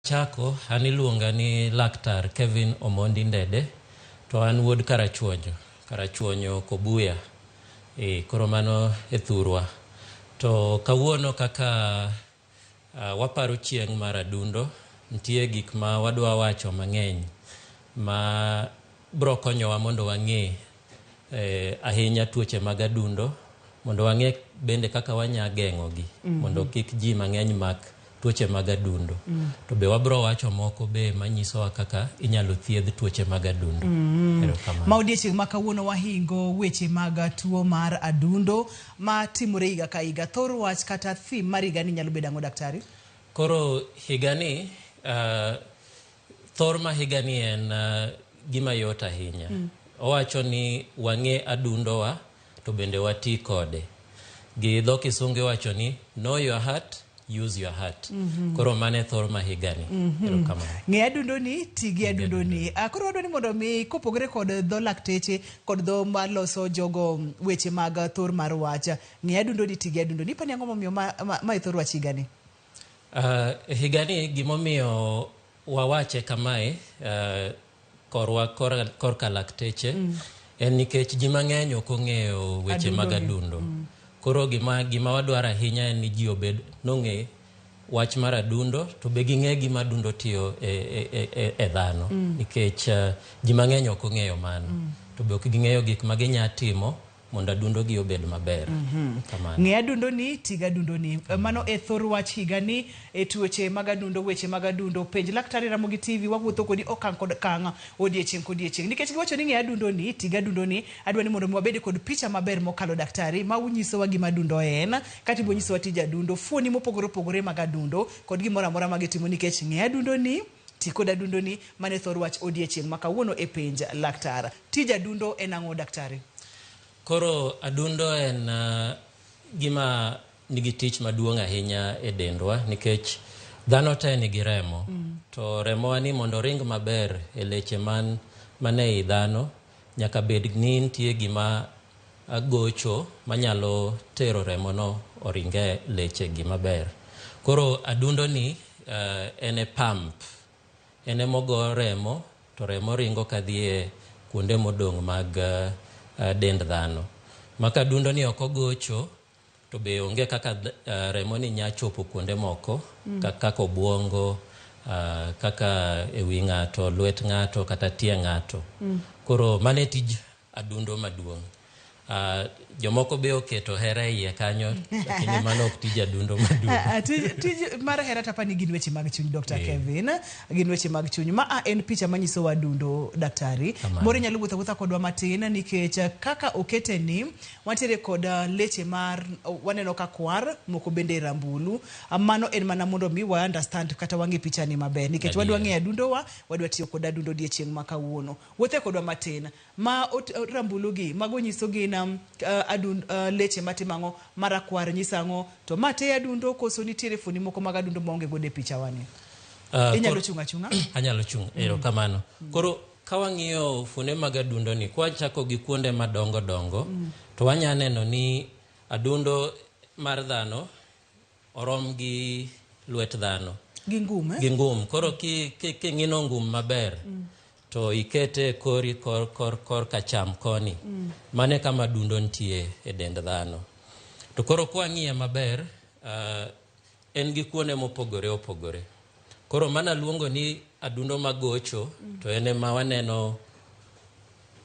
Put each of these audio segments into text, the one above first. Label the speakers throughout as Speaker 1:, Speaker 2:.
Speaker 1: Chako, an iluonga ni Laktar Kevin Omondi Ndede, to an wuod Karachuonyo, Karachuonyo Kobuya. E, koro mano e thurwa. To kawuono kaka waparo chieng' mar adundo, nitie gik ma wadwa wacho mang'eny ma bro konyowa mondo wang'e ahinya tuoche mag adundo, mondo wang'e bende kaka wanya geng'ogi mondo kik ji mang'eny mak tuoche mag adundo. To be wabro wacho moko be manyisowa kaka inyalo thiedh tuoche mag adundo. Erokamano.
Speaker 2: Ma odiechieng' ma kawuono wahingo weche mag tuo mar adundo ma timore higa ka higa. Thor wach kata theme mar higani nyalo bedo ang'o, daktari?
Speaker 1: Koro higani thor ma higani en gima yot ahinya. Owacho ni wang'e adundowa to bende wati kode. Gi dho kisungu iwacho ni know your heart, use your heart. Koro mano e thor ma higani. Erokamano.
Speaker 2: Ng'e adundoni, ti gi adundoni. Koro wadwa ni mondo mi kopogore kod dho lakteche kod dho maloso jogo weche mag thor mar wach. Ng'e adundoni, ti gi adundoni. Ipani ang'o momiyo ma e thor wach higani?
Speaker 1: Higani gimomiyo wawache kamae korwa korka lakteche en nikech ji mang'eny ok ong'eyo weche mag adundo. Koro gima wadwaro ahinya en ni ji obed nong'e wach mar adundo to be ging'e gima adundo tiyo e dhano nikech ji mang'eny ok ong'eyo mano to be ok ging'eyo gik ma ginya timo mondo adundo gi obed maber. Kamano.
Speaker 2: Ng'e adundoni, ti gi adundoni. Mano e thor wach higani e tuoche mag adundo, weche mag adundo. Penj Laktari Ramogi TV, wawuotho kodi okang' kod okang' odiechieng' kodiechieng'. Nikech giwacho ni ng'e adundoni, ti gi adundoni, adwa ni mondo mi wabed kod picha maber mokalo daktari ma unyisowa gima adundo en, kata ibo nyisowa tij adundo, fuoni mopogore opogore mag adundo, kod gimoro amora ma gitimo nikech ng'e adundoni, ti kod adundoni. Mano e thor wach odiechieng' ma kawuono e Penj Laktar. Tij adundo en ang'o, daktari?
Speaker 1: Koro adundo en gima nigi tich maduong' ahinya e dendwa nikech dhano te nigi remo. To remowa ni mondo oring maber e leche man ei dhano, nyaka bed ni nitie gima gocho manyalo tero remono oring e leche gi maber. Koro adundo ni en e pump, en emogo remo to remo ringo kadhi e kuonde modong' mag dend dhano. Ma ka adundo ni ok ogocho to be onge kaka remo ni nya chopo kuonde moko kaka obuongo, kaka e wi ng'ato, lwet ng'ato kata tie ng'ato. Koro mano e tij adundo maduong'. Jomoko be oketo hera e iye kanyo, lakini mano ok tij adundo maduong'.
Speaker 2: Tij mar hera tapani gin weche mag chuny, Dr. Kevin. Gin weche mag chuny. Ma a en picha manyisowa adundo, daktari. Moro inyalo wuotho awuotha kodwa matin nikech kaka okete ni wantiere kod leche mar waneno ka kwar, moko bende rambulu. Mano en mana mondo mi wa understand kata wang'e picha ni maber nikech wadwa ng'eyo adundowa, wadwa tiyo kod adundo odiechieng' ma kawuono. Wuothe kodwa matin. Ma rambulu gi, mago nyiso gin leche matimo ang'o, marakwar nyiso ang'o, to ma te adundo koso nitiere fuoni moko mag adundo maonge godo e picha wani? Inyalo chung' achung'a?
Speaker 1: Anyalo chung', erokamano. Koro ka wang'iyo fuonde mag adundo ni, kwachako gi kuonde madongo dongo, to wanya neno ni adundo mar dhano orom gi lwet dhano.
Speaker 2: Gi ngum, eh?
Speaker 1: Gi ngum. Koro king'ino ngum maber, to ikete kori kor kacham koni. Mano e kama adundo nitie e dend dhano. To koro kwang'iye maber, en gi kuonde mopogore opogore. Koro mana luongo ni adundo magocho, to en ema waneno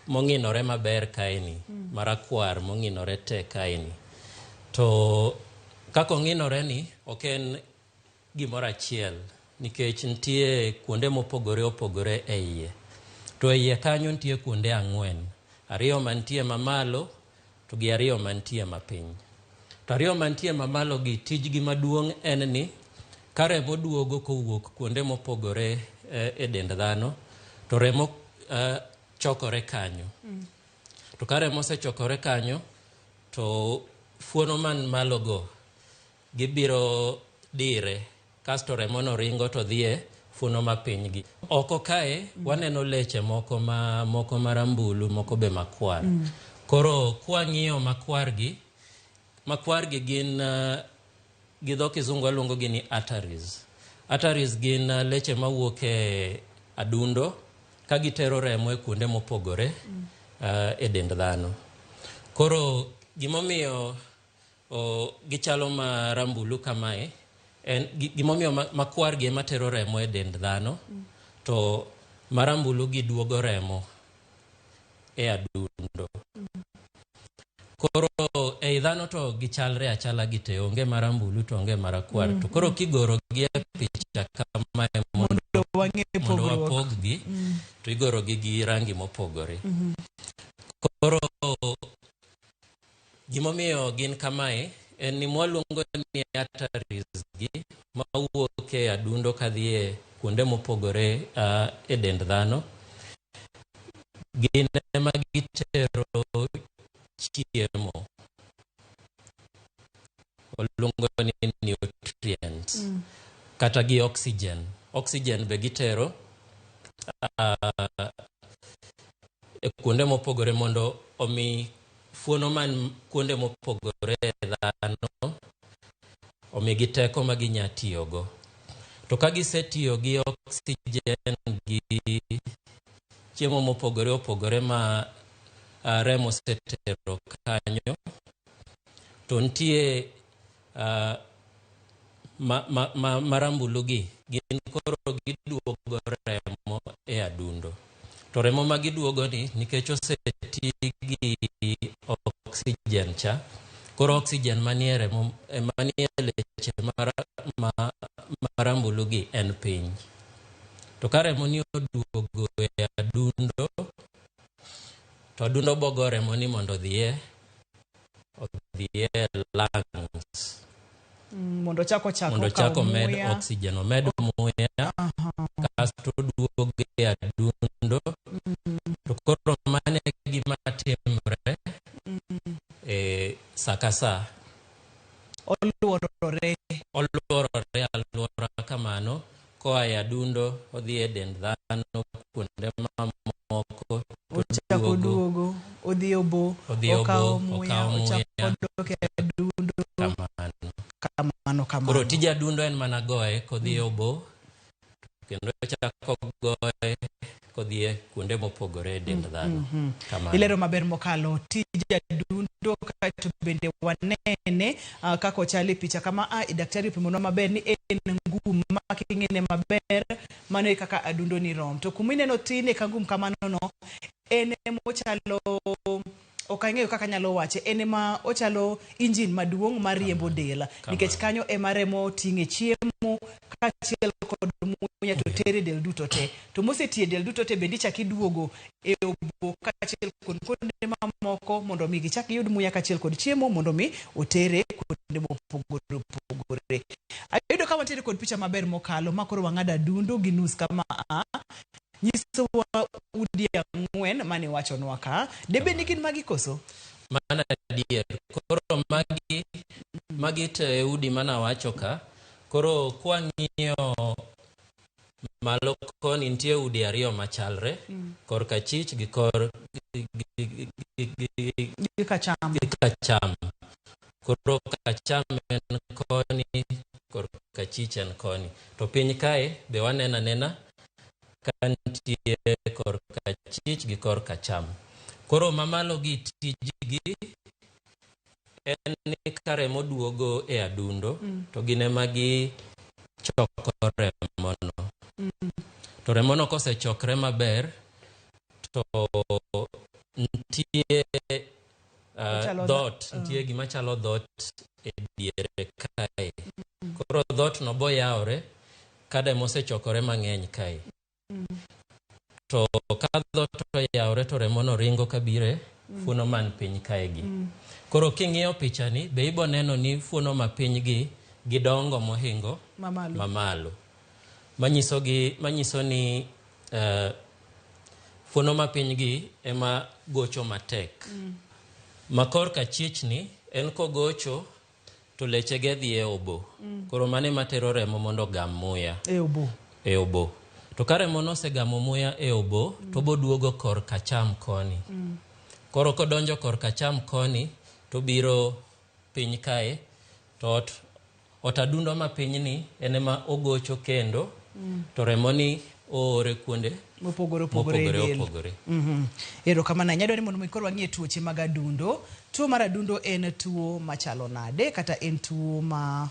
Speaker 1: mong'inore maber kaeni, marakwar mong'inore te kaeni. To kaka ong'inore ni, ok en gimoro achiel, nikech nitie kuonde mopogore opogore e iye. To e iye kanyo nitie kuonde ang'wen, ariyo mantie mamalo to gi ariyo mantie mapiny. To ariyo mantie mamalo gi tijgi maduong' en ni ka remo duogo kowuok kuonde mopogore e dend dhano, to remo chokore kanyo. To ka remo osechokore kanyo, to fuono man malo go gibiro dire, kasto remo no ringo to dhi e fuono mapiny gi. Oko kae waneno leche moko ma moko marambulu, moko be makwar. Koro kwang'iyo makwar gi, makwar gi gin gi dho kizungu waluongo gi ni arteries. Arteries gin leche mawuok e adundo ka gitero remo e kuonde mopogore e dend dhano. Koro gimomiyo gichalo ma rambulu kamae en gimomiyo makwar gi ema tero remo e dend dhano, to marambulu gi duogo remo e adundo. Koro ei dhano to gichalre achala gi te, onge marambulu to onge marakwar. To koro kigoro gi e picha kamae
Speaker 2: mondo wang'e
Speaker 1: mondo
Speaker 2: pogruok.
Speaker 1: wapog gi, to igoro gi gi rangi mopogore. Koro gimomiyo gin kamae en ni mwaluongo ni arteries gi mawuok e adundo kadhi e kuonde mopogore e dend dhano, gin ema gitero chiemo, waluongo ni nutrients, kata gi oxygen. Oxygen be gitero e kuonde mopogore mondo omi fuono man kuonde mopogore e dhano omigi teko ma ginya tiyogo. To ka gisetiyo gi oxygen gi chiemo mopogore opogore ma remo osetero kanyo, to nitie marambulu gi gin koro giduogo remo e adundo. To remo ma giduogo ni nikech oseti gi oxygen cha, koro oxygen manie remo, manie leche marambulu gi en piny. To ka remo ni oduogo e adundo, to adundo bogo remo ni mondo odhiye lungs.
Speaker 2: Mondo ochak ochak
Speaker 1: mondo
Speaker 2: okaw
Speaker 1: ochak omed
Speaker 2: muya.
Speaker 1: Oxygen, omed muya, kasto oduogo e adundo. To koro mano e gima timre e sa ka sa.
Speaker 2: Oluorore.
Speaker 1: Oluorore aluora kamano koa e adundo odhi e dend dhano kuonde mamoko to
Speaker 2: ochako
Speaker 1: oduogo
Speaker 2: oduogo odhi obo,
Speaker 1: odhi obo,
Speaker 2: okawo muya,
Speaker 1: okawo
Speaker 2: ochako
Speaker 1: muya.
Speaker 2: Odok e adundo.
Speaker 1: Kamano.
Speaker 2: Kamano kamano.
Speaker 1: Koro tij adundo en mana goye kodhi e obo kendo ochako goye kodhi e kuonde mopogore e dend dhano. Kamano.
Speaker 2: Ilero maber mokalo tij adundo, kaeto bende wanene kaka ochal e picha kama daktari opimonwa maber ni en ngum ma king'ine maber mano e kaka adundo ni rom. To kumineno tin e ka ngum kamano no en emochalo, ok ang'eyo kaka anyalo wache, en ema ochalo injin maduong' mar riembo del, nikech kanyo ema remo ting'e chiemo kaachiel kod muya to tere del duto te. To mosetiye del duto te bende ichak iduogo e obo kaachiel kod kuonde mamoko mondo mi gichak giyud muya kaachiel kod chiemo mondo mi otere kuonde mopogore opogore. Ayudo ka wantiere kod picha maber mokalo ma koro wang'ado adundo gi nus kama a nyisowa udi 4 mane iwachonwa ka. Debed ni gin magi koso?
Speaker 1: Mano adier. Koro magi te udi manawacho ka. Koro kwang'iyo malo koni nitie udi 2 machalre, kor kachich gi kor
Speaker 2: gi kacham.
Speaker 1: Gi kacham. Koro kacham en koni, kor kachich en koni. To piny kae be waneno anena ka nitie kor kachich gi kor kacham. Koro mamalo gi tijgi en ni ka remo duogo e adundo, to gin ema gichoko remono. To remono kosechokre maber, to nitie dhoot, nitie gima chalo dhoot e diere kae. Koro dhoot no boyawore ka remo osechokore mang'eny kae. To ka dhoot oyawore to remono ringo kabire fuono man piny kae gi. Koro king'iyo pichani be ibo neno ni fuono ma piny gi gidongo mohingo
Speaker 2: mamalo.
Speaker 1: Mamalo. Manyiso ni fuono ma piny gi ema gocho matek. Ma kor kachich ni en kogocho to lechege dhi e obo. Koro mano ema tero remo mondo ogam muya
Speaker 2: e obo.
Speaker 1: E obo. To ka remo nosegamo muya e obo, to oboduogo kor kacham koni. Koro kodonjo kor kacham koni, to biro piny kae, to Ot adundo mapinyni en ema ogocho kendo to remoni oore kuonde
Speaker 2: mopogore opogore e
Speaker 1: mopogore
Speaker 2: del.
Speaker 1: opogore.
Speaker 2: Erokamano ahinya. Adwaro ni mondo mi koro wang'ie tuoche mag adundo. Tuo mar adundo en tuo machalo nade kata en tuo ma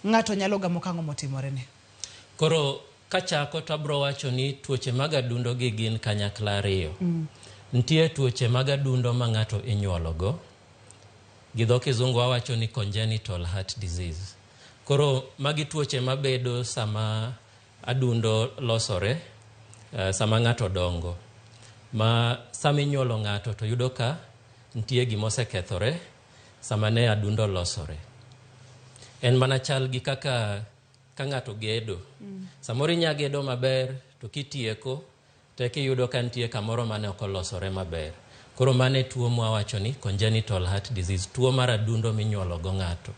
Speaker 2: ng'ato nyalo gamo kang'o motimorene?
Speaker 1: Koro kachako to abro wacho ni tuoche mag adundo gi gin kanyakla ariyo. Nitie tuoche mag adundo ma ng'ato inyuolo go. Gi dho kizungu wawacho ni congenital heart disease. Koro magi tuoche mabedo sama adundo losore, sama ng'ato dongo. Ma sama inyuolo ng'ato to yudo ka nitie gimosekethore sama ne adundo losore. En mana chal gi kaka ka ng'ato gedo. Samoro inya gedo maber to kitieko to eka iyudo ka nitie kamoro mane ok olosore maber. Koro mano e tuo mwawacho ni congenital heart disease, tuo mar adundo minyuolo go ng'ato.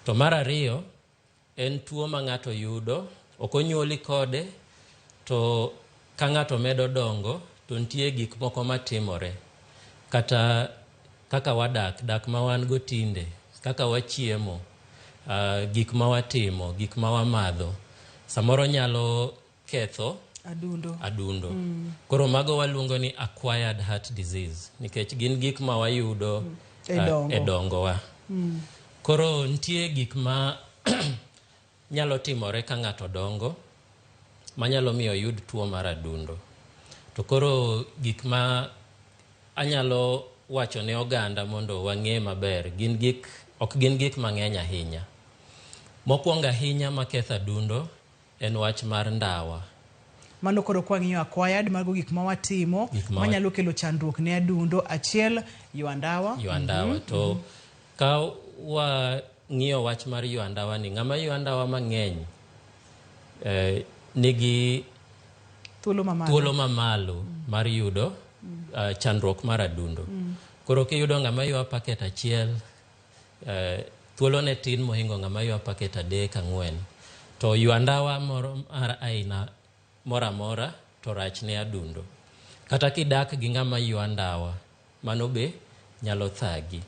Speaker 1: To mar ariyo en tuo ma ng'ato yudo, ok onyuoli kode, to ka ng'ato medo dongo to nitie gik moko matimore. Kata kaka wadak, dak ma wan go tinde, kaka wachiemo, gik ma watimo, gik ma wamadho, samoro nyalo ketho
Speaker 2: adundo.
Speaker 1: adundo. Koro mago waluongo ni acquired heart disease nikech gin gik ma wayudo
Speaker 2: E dongo.
Speaker 1: e dongowa. Koro nitie gik ma nyalo timore ka ng'ato dongo manyalo miyo oyud tuo mar adundo. To koro gik ma anyalo wacho ne oganda mondo wang'e maber gin gik ok gin gik mang'eny ahinya. Mokwongo ahinya maketho adundo en wach mar ndawa.
Speaker 2: Mano koro kwang'iyo acquired, mago gik ma watimo
Speaker 1: Gik ma
Speaker 2: manyalo kelo chandruok ne adundo. Achiel, ywa ndawa.
Speaker 1: Ywa ndawa. To ka wang'iyo wach mar ywa ndawa ni, ng'ama ywa ndawa mang'eny nigi
Speaker 2: thuolo mamalo,
Speaker 1: thuolo mamalo mar yudo chandruok mar adundo. Koro kiyudo ng'ama ywa paket achiel, thuolo ne tin mohingo ng'ama ywa paket 3 4. To ywa ndawa moro mar aina moro amora to rach ne adundo. Kata kidak gi ng'ama ywa ndawa, mano be nyalo thagi.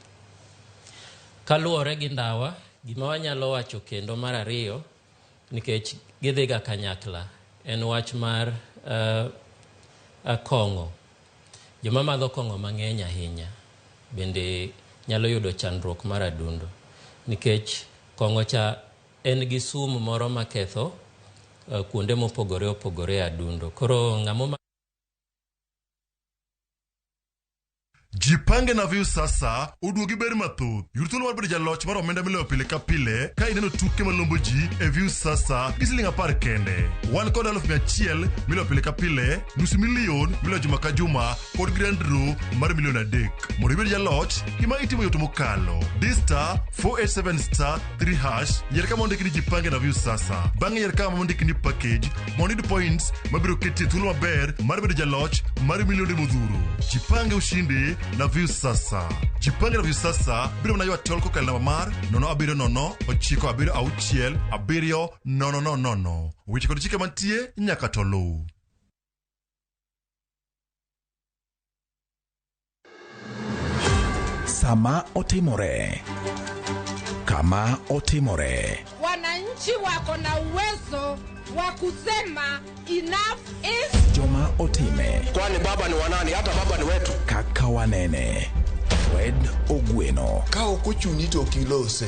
Speaker 1: Kaluwore gi ndawa, gima wanyalo wacho kendo mar ariyo, nikech gidhiga kanyakla, en wach mar kong'o. Joma madho kong'o mang'eny ahinya bende nyalo yudo chandruok mar adundo, nikech kong'o cha en gi sum moro maketho kuonde mopogore opogore e adundo. Koro ng'amo
Speaker 3: Jipange na Viusasa oduogi ber mathoth. Yud thuolo mar bedo jaloch mar omenda miloyo pile ka pile ka ineno tuke malombo ji e Viusasa gi siling 10 kende. Wan kod 100,000 miloyo pile ka pile, 500,000 miloyo juma ka juma kod grand draw mar 3 million. Mondo ibed jaloch, gima itimo yot mokalo. Di *487*3#, yier kama ondiki ni Jipange na Viusasa. Bang'e yier kama ondiki ni package mondo iyud points mabiro keti e thuolo maber mar bedo jaloch mar milionde modhuro. Jipange ushinde na Viusasa. Jipange na Viusasa biro mana ywa tol kokalo namba mar 070 976 7000. Weche kod chike mantie nyaka to luw.
Speaker 4: Sama otimore, kama otimore,
Speaker 5: Wananchi wako na uwezo wa kusema enough is
Speaker 4: joma otime,
Speaker 6: Kwani baba ni wanani? Hata baba ni wetu.
Speaker 4: kaka wanene. Fred Ogweno,
Speaker 7: Ka ok ochuni to ok ilose.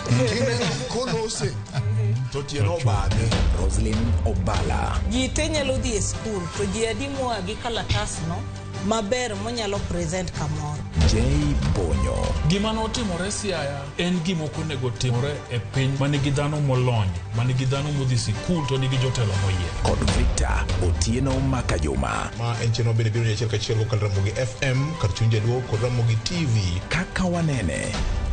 Speaker 7: Kineno kolose to tiende obadhe.
Speaker 4: Roslyn Obala,
Speaker 8: Ji te nyalo dhi e skul to ji adi moa gi kalatasno maber monyalo present kamoro.
Speaker 4: J Bonyo,
Speaker 9: Gima notimore Siaya en gima ok onego timore e piny manigi dhano molony, manigi dhano modhi sikul to nigi jotelo moyier.
Speaker 4: Kod Victor Otieno Makajuma.
Speaker 7: Ma en chenro bende biro ni achiel kachiel kokalo Ramogi FM kar chuny jaluo kod Ramogi TV.
Speaker 4: Kaka wanene,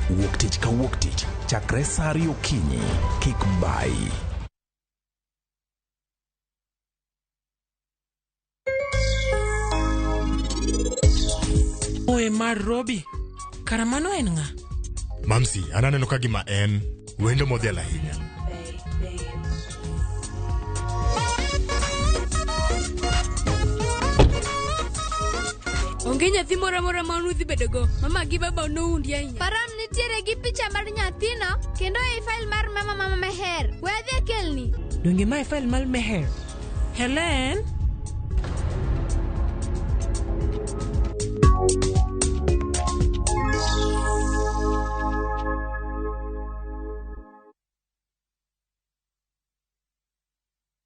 Speaker 4: wuok tich ka wuok tich chakre saa 2 okinyi. Kik bayi.
Speaker 10: Oe mar Robi, kara mano en ng'a?
Speaker 11: Mamsi, an aneno ka gima en wendo modhial ahinya.
Speaker 12: Onge nyathi moro amora ma nudhi bedogo. Mama gi baba noundi ahinya. Param ni Nitiere gi picha mar nyathino kendo ei file mar mama mama Meher. We adhi akelni.
Speaker 10: Donge mae file mar Meher? Helen?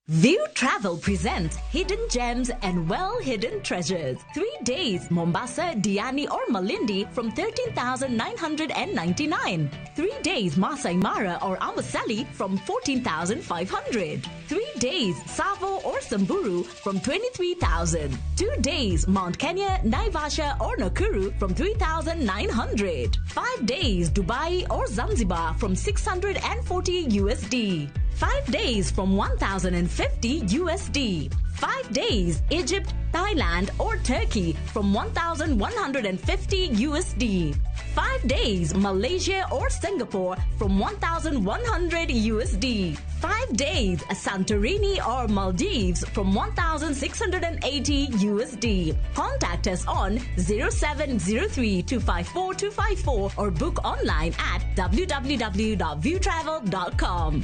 Speaker 13: View Travel presents Hidden Gems and Well Hidden Treasures. 3 days, Mombasa, Diani, or Malindi from 13,999. 3 days, Masai Mara or Amboseli from 14,500. 3 days, Tsavo or Samburu from 23,000. 2 days, Mount Kenya, Naivasha, or Nakuru from 3,900. 5 days, Dubai or Zanzibar from 640 USD. 5 days from 1,050 USD. 5 days, Egypt, Thailand, or Turkey from 1,150 USD. 5 days, Malaysia or Singapore from 1,100 USD. 5 days, Santorini or Maldives from 1,680 USD. Contact us on 0703 254 254 or book online at www.viewtravel.com.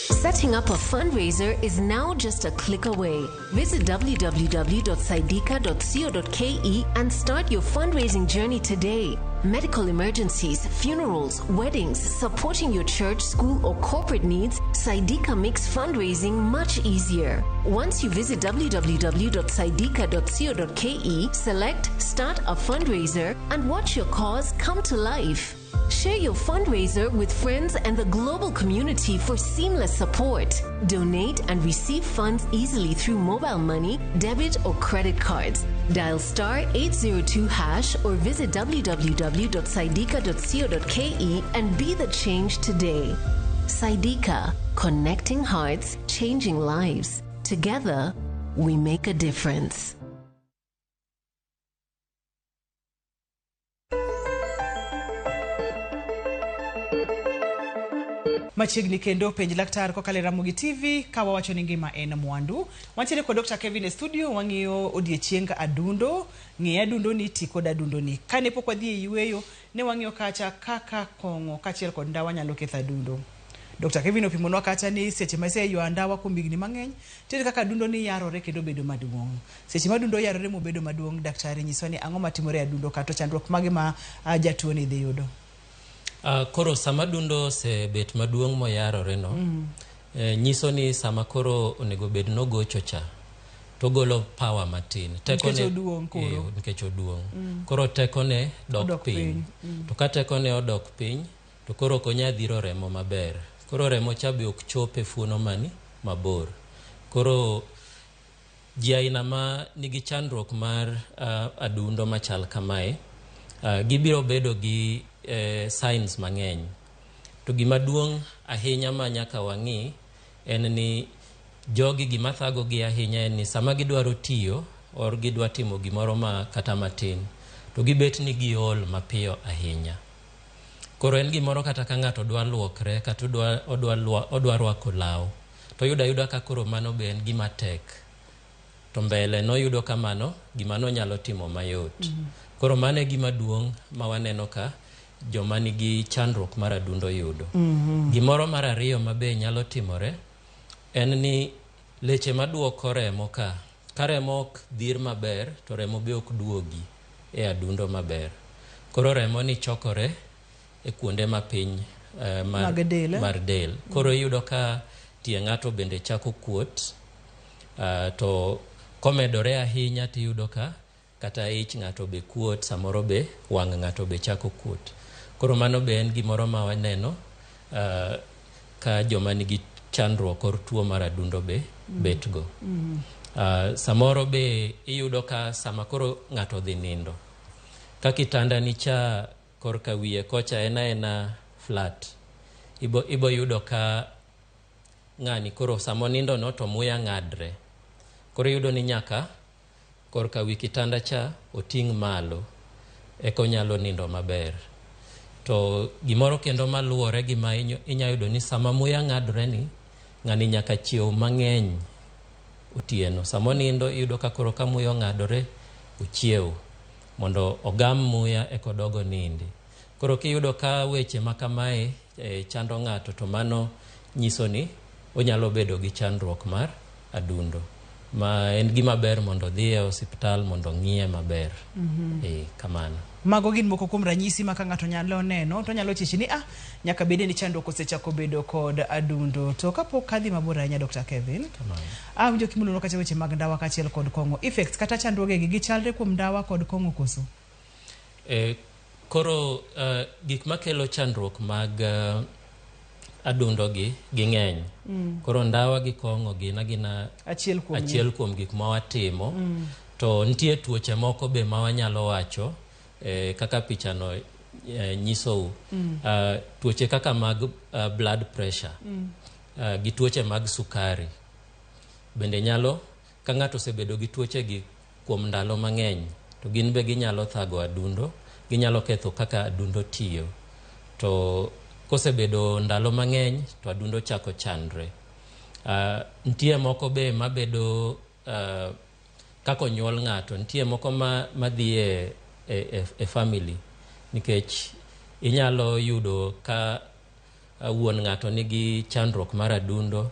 Speaker 14: Setting up a fundraiser is now just a click away. Visit www.saidika.co.ke and start your fundraising journey today. Medical emergencies, funerals, weddings, supporting your church, school, or corporate needs, Saidika makes fundraising much easier. Once you visit www.saidika.co.ke, select Start a Fundraiser and watch your cause come to life. Share your fundraiser with friends and the global community for seamless support. Donate and receive funds easily through mobile money, debit, or credit cards. Dial star 802 hash or visit www.saidika.co.ke and be the change today. Saidika, connecting hearts, changing lives. Together, we make a difference.
Speaker 2: Machiegni kendo penj laktar kokalo e Ramogi TV ka wawacho ni ngima en mwandu. Wantiere kod Dr. Kevin e studio, wang'iyo odiechieng adundo, ng'i adundo ni, ti kod adundo ni. Kane pok wadhi e yueyo, ne wang'iyo kacha kaka kong'o kaachiel kod ndawa nyalo ketho adundo. Dr. Kevin opimonwa kacha ni seche ma iseywa ndawa kuom higni mang'eny, nitiere kaka adundo ni yarore kendo bedo maduong'. Seche ma adundo yarore mobedo maduong', daktari nyiswa ni ang'o matimore e adundo kata chandruok mage ma jatuo ni dhi yudo.
Speaker 1: Koro sama dundo osebet maduong' moyarore no, nyiso ni sama koro onego bed nogocho cha, to golo power matin.
Speaker 2: Nikech oduong' koro.
Speaker 1: Nikech oduong'. Koro tekone dok piny. To ka tekone odok piny, to koro ok onyal dhiro remo maber. Koro remo cha be ok chop e fuono mani mabor. Koro ji aina ma nigi chandruok mar adundo machal kamae, gibiro bedo gi signs mang'eny. To gima duong' ahinya ma nyaka wang'i en ni jogi gima thago gi ahinya en ni sama gidwaro tiyo or gidwa timo gimoro ma kata matin, to gibet ni giol mapiyo ahinya. Koro en gimoro kata ka ng'ato dwa luokre kata odwa rwako law, to yudo ayuda ka koro mano be en gima tek. To mbele noyudo ka mano gima nonyalo timo mayot. Koro mano e gima duong' ma waneno ka joma nigi chandruok mar adundo yudo. Gimoro mar ariyo ma be nyalo timore en ni leche maduoko remo ka remo ok dhir maber to remo be ok duogi e adundo maber. Koro remo ni chokore e kuonde mapiny mar del. Koro iyudo ka tie ng'ato bende chako kuot, to komedore ahinya tiyudo ka kata ich ng'ato be kuot, samoro be wang' ng'ato be chako kuot. Koro mano be en gimoro ma waneno ka joma nigi chandruok kor tuo mar adundo be betgo. Samoro be iyudo ka sama koro ng'ato dhi nindo, ka kitanda ni cha korka wiye kocha en aena flat, ibo yudo ka ng'ani koro sama onindo no to muya ng'adre. Koro iyudo ni nyaka korka wi kitanda cha oting' malo eka onyalo nindo maber. To gimoro kendo maluwore gi ma inya yudo ni sama muya ng'adre ni, ng'ani nyaka chiew mang'eny otieno. Sama onindo iyudo ka koro ka muya ong'adore ochiew mondo ogam muya eka odog onindi. Koro kiyudo ka weche ma kamae chando ng'ato to mano nyiso ni onyalo bedo gi chandruok mar adundo. Ma en gima ber mondo odhi e osiptal mondo ong'iye maber. Kamano.
Speaker 2: Mago gin moko kuom ranyisi ma ka ng'ato nyalo neno to onyalo chich ni nyaka bede ni chandruok osechako bedo kod adundo. To kapok adhi mabor ahinya Dr. Kevin, awinjo kimulonwa kacha weche mag ndawa kaachiel kod kong'o. Effects kata chandruoge gi gichalre kuom ndawa kod kong'o koso?
Speaker 1: Koro gik makelo chandruok mag adundo gi ging'eny. Koro ndawa gi kong'o gin agina achiel kuom gik ma watimo. To nitie tuoche moko be ma wanyalo wacho kaka pichano nyisou. Tuoche kaka mag blood pressure gi tuoche mag sukari bende nyalo, ka ng'ato osebedo gi tuoche gi kuom ndalo mang'eny to gin be ginyalo thago adundo, ginyalo ketho kaka adundo tiyo. To kosebedo ndalo mang'eny to adundo chako chandre. Nitie moko be mabedo kaka onyuol ng'ato, nitie moko madhi e family, nikech inyalo yudo ka wuon ng'ato nigi chandruok mar adundo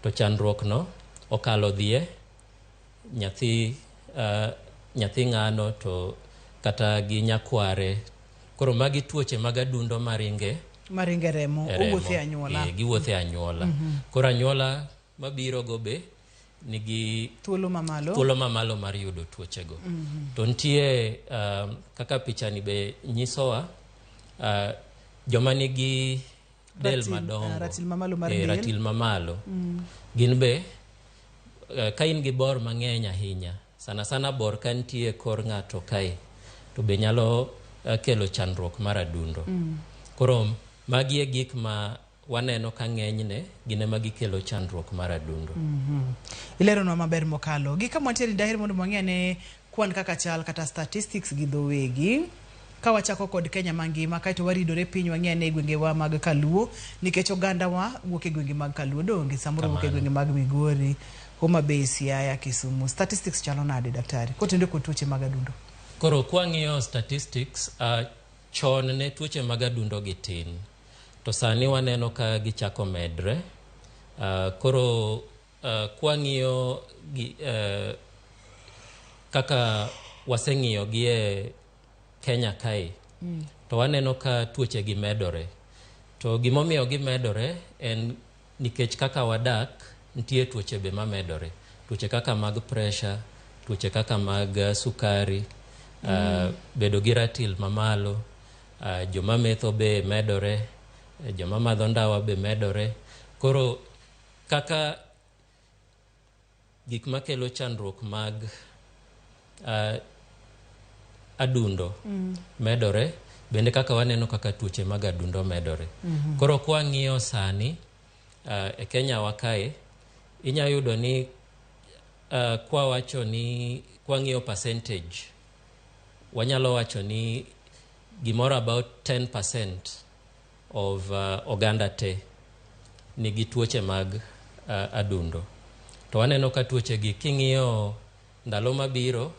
Speaker 1: to chandruok no okalo dhie nyathi ng'ano to kata gi nyakware. Koro magi tuoche mag adundo maringe
Speaker 2: remo, owuothe anyuola.
Speaker 1: Giwuothe anyuola. Koro anyuola mabiro go be nigi
Speaker 2: thuolo
Speaker 1: mamalo mar yudo tuochego. To nitie kaka pichani be nyisowa joma nigi del madongo, ratil mamalo gin be ka in gi bor mang'eny ahinya, sana sana bor ka nitie kor ng'ato kae to be nyalo kelo chandruok mar adundo. Koro magi e gik ma waneno ka ng'enyne gin ema gikelo chandruok mar adundo.
Speaker 2: Ileronwa maber mokalo. Gi kama wantiere daher mondo wang'e ane kwan kaka chal kata statistics gi dhowegi. Ka wachako kod Kenya mangima kaeto waridore piny wang'e ane gwengewa mag Kaluo, nikech ogandawa wuok e gwenge mag Kaluo donge samoro wuok e gwenge mag Migori, Homa Bay, Siaya, Kisumu. Statistics chalo nade daktari kotenore kod tuoche mag adundo?
Speaker 1: Koro kwang'iyo statistics, chon ne tuoche mag adundo gi tin, to sani waneno ka gichako medre. Koro kwang'iyo kaka waseng'iyo gi e Kenya kae, to waneno ka tuoche gi medore. To gimomiyo gimedore en nikech kaka wadak, nitie tuoche be mamedore. Tuoche kaka mag pressure, tuoche kaka mag sukari, bedo gi ratil mamalo, joma metho be medore, joma madho ndawa be medore. Koro kaka gik makelo chandruok mag adundo medore, bende kaka waneno kaka tuoche mag adundo medore. Koro kwang'iyo sani e Kenya wa kae, inya yudo ni kwa wacho ni kwang'iyo percentage, wanyalo wacho ni gimoro about 10% of oganda te nigi tuoche mag adundo. To waneno ka tuoche gi king'iyo ndalo mabiro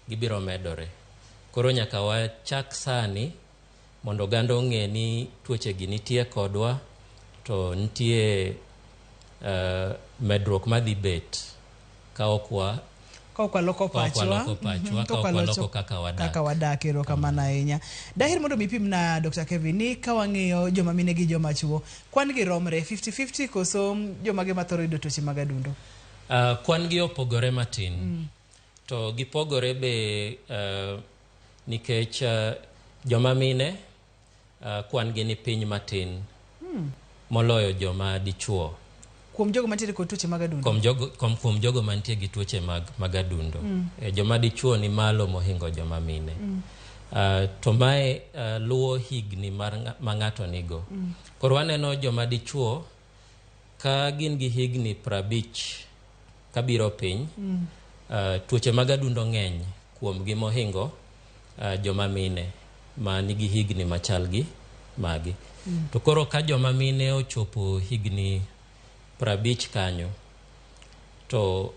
Speaker 1: gibiro medore. Koro nyaka wachak sani mondo oganda ong'e ni tuoche gi nitie kodwa, to nitie medruok madhi bet ka ok
Speaker 2: waloko pachwa,
Speaker 1: ka ok waloko kaka wadak.
Speaker 2: Kaka wadak. Erokamano ahinya. Daher mondo mi ipimna Dr. Kevin ni ka wang'iyo joma mine gi joma chuo, kwan gi romre 50-50 koso joma gi mathoro yudo tuoche mag adundo?
Speaker 1: Kwan gi opogore matin. To gipogore be nikech joma mine kwan gi ni piny matin moloyo joma dichuo.
Speaker 2: Kuom jogo mantiere kod tuoche mag adundo?
Speaker 1: Kuom jogo mantie gi tuoche mag adundo. Joma dichuo ni malo mohingo joma mine. To mae luwo higni ma ng'ato nigo. Koro waneno joma dichuo ka gin gi higni 50 kabiro piny, tuoche mag adundo ng'eny kuom gi mohingo joma mine ma nigi higni machal gi magi. To koro ka joma mine ochopo higni 50 kanyo, to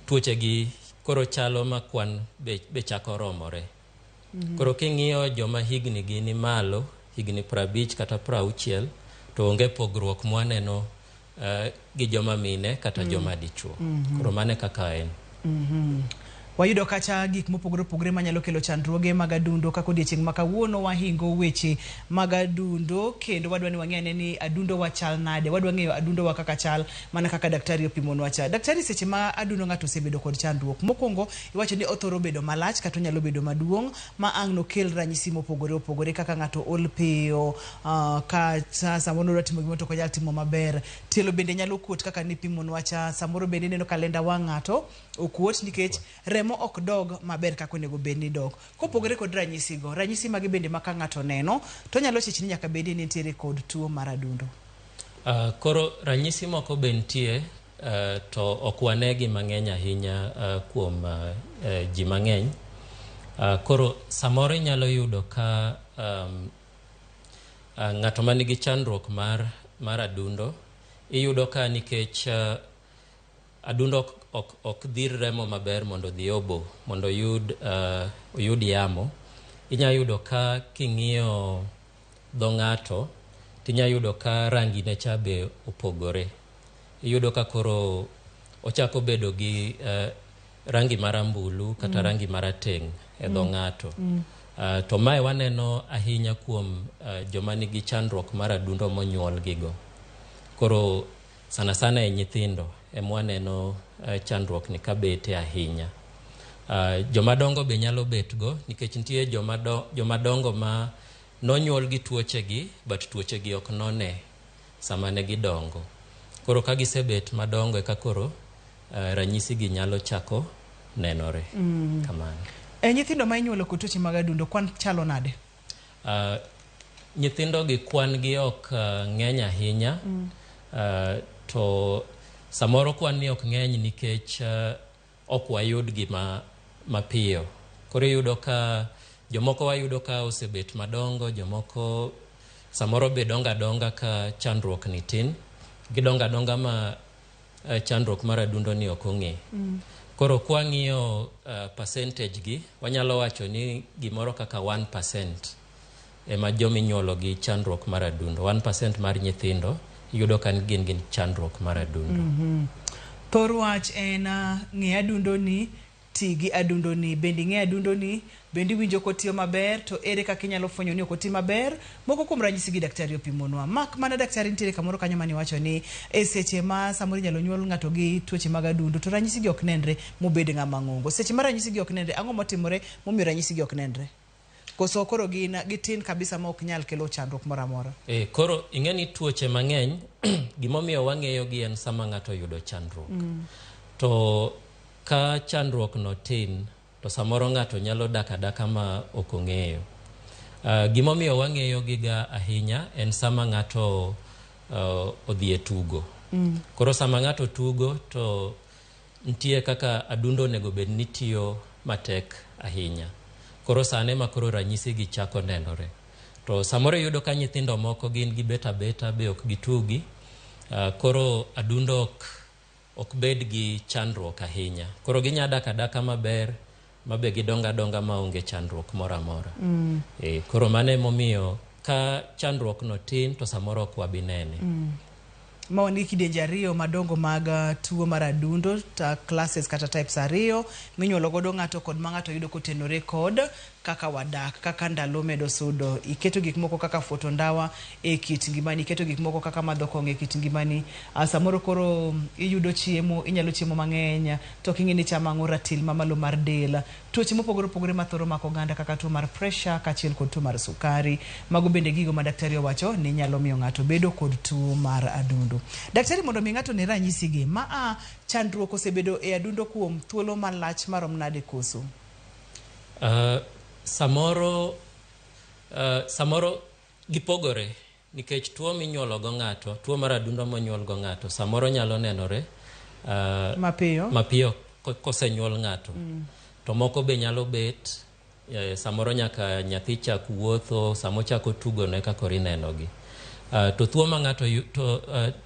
Speaker 1: tuoche gi koro chalo ma kwan be chako romore. Koro king'iyo joma higni gi ni malo, higni 50 kata 60, to onge pogruok mwaneno gi joma mine kata joma dichuo. Koro mano e kaka en.
Speaker 2: Wayudo kacha gik mopogore opogore manyalo kelo chandruoge mag adundo kaka odiechieng' ma kawuono wahingo weche mag adundo kendo wadwa ni wang'e ane ni adundo wa chal nade, wadwa ng'eyo adundo wa kaka chal mana kaka daktari opimonwa cha. Daktari, seche ma adundo ng'ato osebedo kod chandruok, mokwongo iwacho ni othoro bedo malach kata onyalo bedo maduong' ma ang' nokel ranyisi mopogore opogore kaka ng'ato ol piyo, kata samoro odwa timo gimoro to ok onyal timo maber. Tielo bende nyalo kuot kaka nipimonwa cha, samoro bende ineno ka lenda wang' ng'ato okuot nikech remo ok dog maber kaka onego bed ni dok. Kopogore kod ranyisigo, ranyisi mage bende ma ka ng'ato neno to onyalo chich ni nyaka bed ni nitiere kod tuo mar adundo?
Speaker 1: Koro ranyisi moko be nitie, to ok wanegi mang'eny ahinya kuom ji mang'eny. Koro samoro inyalo yudo ka ng'ato manigi chandruok mar adundo, iyudo ka nikech adundo ok dhir remo maber mondo odhi obo, mondo oyud yamo. Inyalo yudo ka king'iyo dho ng'ato, tinyalo yudo ka rangi ne cha be opogore. Iyudo ka koro ochako bedo gi rangi marambulu kata rangi marateng' e dho ng'ato. To mae waneno ahinya kuom joma nigi chandruok mar adundo monyuol gigo. Koro sana sana e nyithindo ema waneno chandruok ni kabete ahinya. Joma dongo be nyalo betgo nikech nitie joma dongo ma nonyuol gi tuoche gi, but tuoche gi ok none sama ne gidongo. Koro ka gisebet madongo eka koro ranyisi gi nyalo chako nenore. Kamano.
Speaker 2: Nyithindo ma inyuolo kod tuoche mag adundo kwan chalo nade?
Speaker 1: Nyithindo gi kwan gi ok ng'eny ahinya. To samoro kwan ni ok ng'eny nikech ok wayud gi mapiyo. Koro iyudo ka jomoko wayudo ka osebet madongo, jomoko samoro be dongo adonga ka chandruok ni tin. Gidongo adonga ma chandruok mar adundo ni ok ong'e. Koro kwang'iyo percentage gi, wanyalo wacho ni gimoro kaka 1% ema jominyuolo gi chandruok mar adundo. 1% mar nyithindo iyudo ka gin gi chandruok mar adundo.
Speaker 2: Thor wach en ng'e adundo ni, ti gi adundo ni, bende ing'e adundo ni, bende iwinjo kotiyo maber, to ere kaka inyalo fwenyo ni ok oti maber? Moko kuom ranyisi gi daktari opimonwa. Mak mana daktari nitiere kamoro kanyo mane iwacho ni e seche ma samoro inyalo nyuol ng'ato gi tuoche mag adundo to ranyisi gi ok nenre mobed ng'ama ng'ongo. Seche ma ranyisi gi ok nenre, ang'o motimore momiyo ranyisi gi ok nenre? Koso koro gin gitin kabisa ma ok nyal kelo chandruok moro amora?
Speaker 1: Koro ing'e ni tuoche mang'eny gimomiyo wang'eyo gi en sama ng'ato oyudo chandruok. To ka chandruok no tin, to samoro ng'ato nyalo dak adaka ma ok ong'eyo. Gimomiyo wang'eyo giga ahinya en sama ng'ato odhi e tugo. Koro sama ng'ato tugo to nitie kaka adundo onego bed ni tiyo matek ahinya. Koro sane ma koro ranyisi gi chako nenore. To samoro iyudo ka nyithindo moko gin gibet abeta be ok gitugi. Koro adundo ok bed gi chandruok ahinya. Koro ginya dak adaka maber mabe gidongo adonga maonge chandruok moro amora. Koro mano emomiyo ka chandruok no tin to samoro ok wabi nene.
Speaker 2: Ma wan gi kidienje ariyo madongo mag tuo mar adundo, classes kata types ariyo minyuolo godo ng'ato kod ma ng'ato yudo kotenore kod kaka wadak, kaka ndalo medo sudo. Iketo gik moko kaka fuoto ndawa e kit ngimani, iketo gik moko kaka madho kong'o e kit ngimani. Samoro koro iyudo chiemo, inyalo chiemo mang'eny, to ok ing'e ni ichamo ang'o, ratil mamalo mar del. Tuoche mopogore opogore mathoro mako oganda kaka tuo mar pressure kaachiel kod tuo mar sukari. Mago bende gigo ma daktari owacho ni nyalo miyo ng'ato bedo kod tuo mar adundo. Daktari, mondo mi ng'ato ne ranyisi gi, ma chandruok osebedo e adundo kuom thuolo malach marom nade koso?
Speaker 1: Samoro gipogore nikech tuo minyuolo go ng'ato, tuo mar adundo monyuol go ng'ato samoro nyalo nenore mapiyo kosenyuol ng'ato. To moko be nyalo bet samoro nyaka nyathi chak wuotho, samo chako tugo ne eka koro ineno gi. To tuo ma ng'ato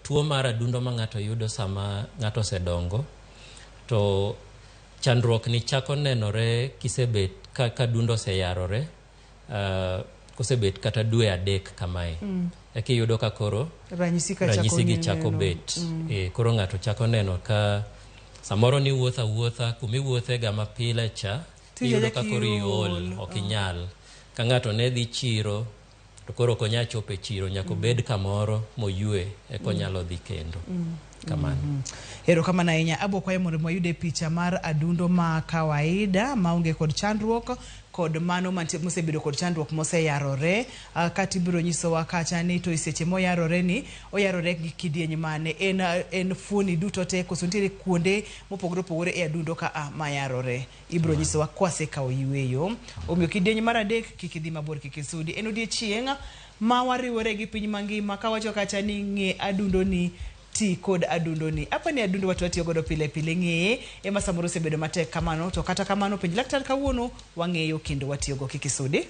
Speaker 1: tuo mar adundo ma ng'ato yudo sama ng'ato osedongo, to Chandruok ni chako nenore kisebet ka, ka dundo oseyarore kosebet kata dwe 3 kamae. Eka iyudo ka koro
Speaker 2: ranyisi ka chako
Speaker 1: ranyisi gi chako
Speaker 2: neno.
Speaker 1: bet. Koro ng'ato chako neno ka samoro ni wuotho awuotha kumiwuothe ga mapile cha,
Speaker 2: Tije
Speaker 1: iyudo ka
Speaker 2: chak
Speaker 1: koro iol,
Speaker 2: iol.
Speaker 1: ok inyal. Ka ng'ato ne dhi chiro to koro ok onyal chopo e chiro, nyaka obed kamoro moyue eka onyalo dhi kendo. Kamano.
Speaker 2: Erokamano ahinya. Abo kwayo mondo wayude picha mar adundo ma kawaida maonge kod chandruok kod mano mantie mosebedo kod chandruok moseyarore. Kata ibiro nyisowa kacha ni to e seche moyarore ni oyarore gi kidieny mane, en fuoni duto te koso nitiere kuonde mopogore opogore e adundo ka a mayarore. Ibiro nyisowa kwasekawo yueyo. Omiyo kidieny mar 3 kik idhi mabor, kik isudi. En odiechieng' ma wariwore gi piny mangima kawacho kacha ni ng'e adundo ni ti kod adundo ni. Apa ni adundo watu watiyo godo pile pile, ng'eye ema samoro osebedo matek kamano, to kata kamano penj laktar kawuono wang'eyo kendo watiyogo. Kik isudi.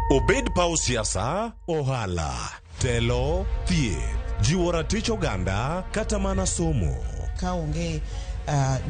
Speaker 15: Obed paw siasa, ohala, telo, thieth, jiwo ratich oganda kata mana somo.
Speaker 16: Ka onge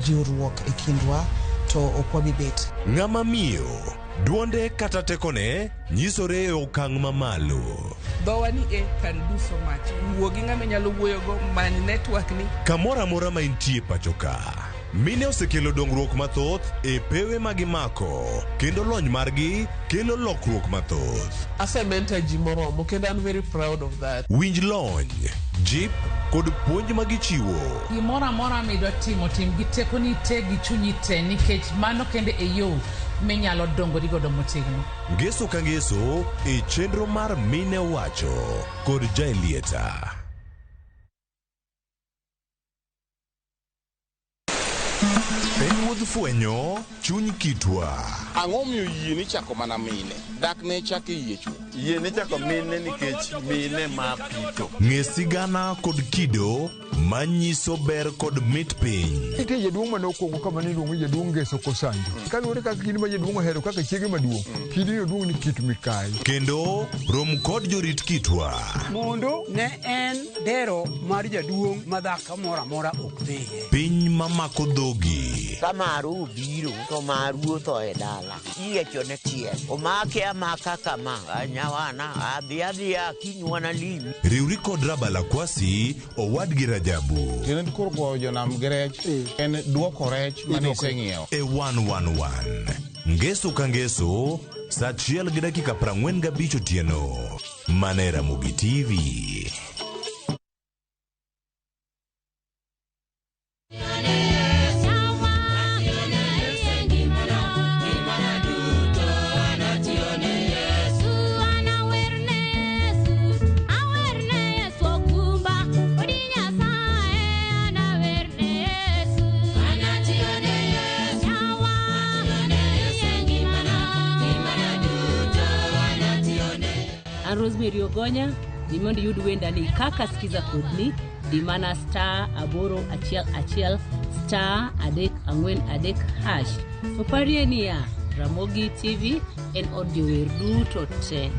Speaker 16: jiwruok e kindwa to ok wabi bet.
Speaker 15: Ng'ama miyo, duonde kata tekone nyisore e okang' mamalo.
Speaker 17: Dhowa ni e can do so much. Wuo gi ng'ama inyalo wuoyogo, many network ni.
Speaker 15: Kamoro amora ma intie pacho ka, mine osekelo dongruok mathoth e pewe ma gimako, kendo lony margi kelo lokruok mathoth.
Speaker 17: Asementa ji moromo kendo I'm very proud of that.
Speaker 15: Winj lony, jip kod puonj ma gichiwo.
Speaker 18: Gimoro amora midwa timo, tim gi tekoni te gi chunyi te, nikech mano kende e yo minyalo dongori godo motegno.
Speaker 15: Ngeso ka ngeso e chenro mar Mine Owacho kod Jaelieta. En wuodh fwenyo chuny kitwa.
Speaker 6: Ang'o miyo yie ni chako mana mine? Dak ne chako e yie chwo.
Speaker 19: Yie ni chako mine nikech mine ma pito.
Speaker 15: Ng'e sigana kod kido manyiso ber kod mit piny.
Speaker 20: Nitie jaduong' mane okwongo kama ne iluongo ni jaduong' Ngeso Kosanjo. Kaluwore kaka kidi ma jaduong' ohero kaka chiege maduong', kidi no duong' ni Kit Mikayi.
Speaker 15: Kendo rom kod jorit kitwa.
Speaker 21: Mondo ne en dero mar jaduong' ma dhako moro amora ok dhiye.
Speaker 15: Piny mamako dhogi.
Speaker 22: Ka maru obiro to maru otho e dala. Iyiecho ne tiel. Omake amaka kama, nyawana, adhi adhiya kinywana limi.
Speaker 15: Riwri kod Rabala Kwasi, owadgi Rajabu.
Speaker 23: Tiende koro goyo jonam gi rech en duoko rech mane iseng'iewo.
Speaker 15: E 111. Ngeso ka ngeso, saa 1:45 otieno. Mana e Ramogi TV.
Speaker 24: An Rosemary Ogonya, di mondo iyud wendani kaka sikiza kodni, di mana *811 *343#. To parie niya, Ramogi TV en od jower duto te.